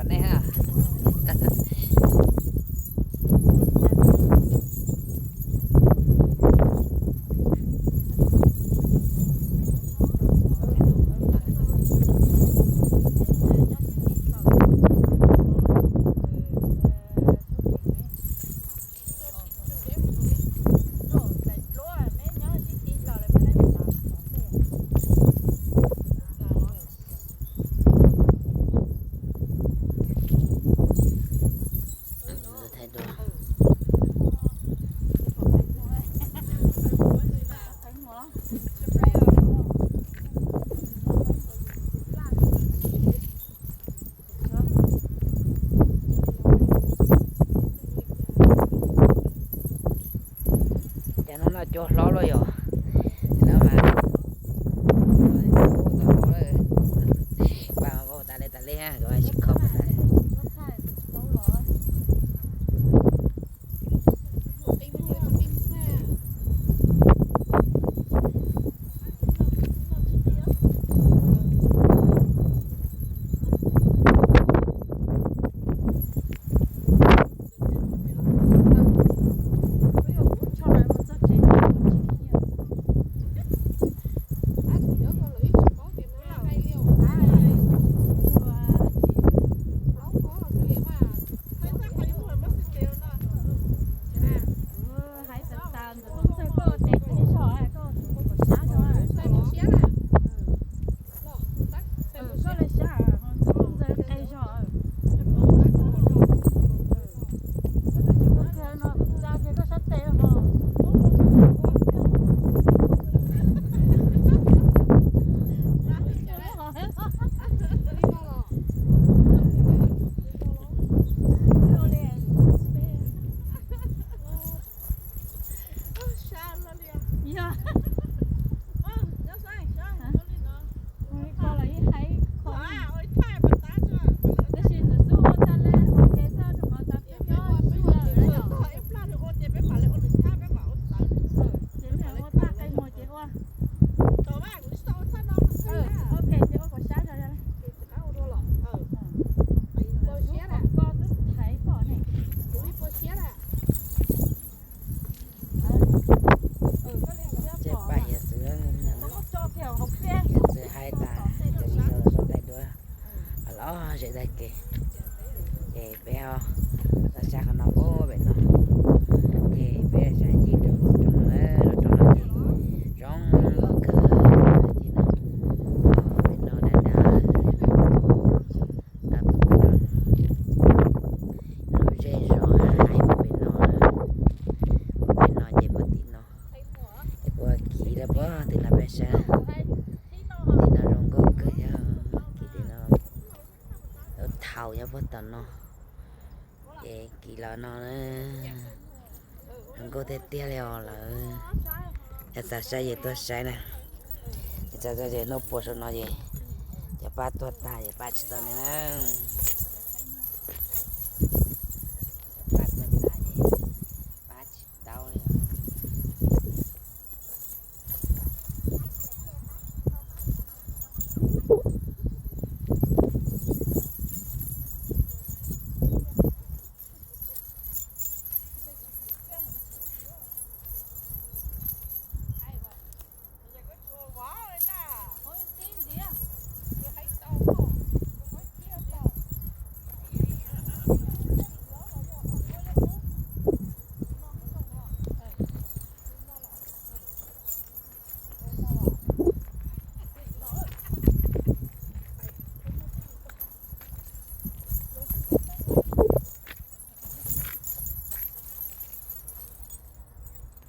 nej ha. Cas hnub no cua hlob luaj yom. No mas, pa vau tas li tas li, kom tsis khob tas. Hais tas tas ntawm tub ntxawg koj ua tes qe zog, koj ua kom sab zog. Koj li sab, tub ntxawg qe zog. Koj no tsa kiag koj sab tes ho. Yog. Ua li ko los ib hais qhov, tab sis ntawm xub ua tag li ua ke txog rau qhov tas peb nyob sib lawm na yom. Ces mej ua tag qe muag ces ua. Ok, ces ua kom sab zog yog li. Koj twb thaiv pom ne. Ces pab hiav txwv, hiav txwv hais tas, cov viv ncaus los tau daim duab los zem tag kev. Ces peb ho tau sab qhov no pem no, ces peb saib ncig rau lub roob no, lub roob no ces zoo nkauj kawg li no. Pem no dav dav, lub zej zos hais pem no, pem no ces puag tim no, ces puag kiv rau puag tim no peb saib. Tim no zoo nkauj kawg, yog kiv tim no, lub thaum nyob puag tom no, ces kiv los no na. Zoo nkauj tiag tiag li os lawm. Yog xav saib ces tuaj saib na. Yog xav saib ces hnub puas saum no ces cov pab tuag tag ces pab tsis tau li na.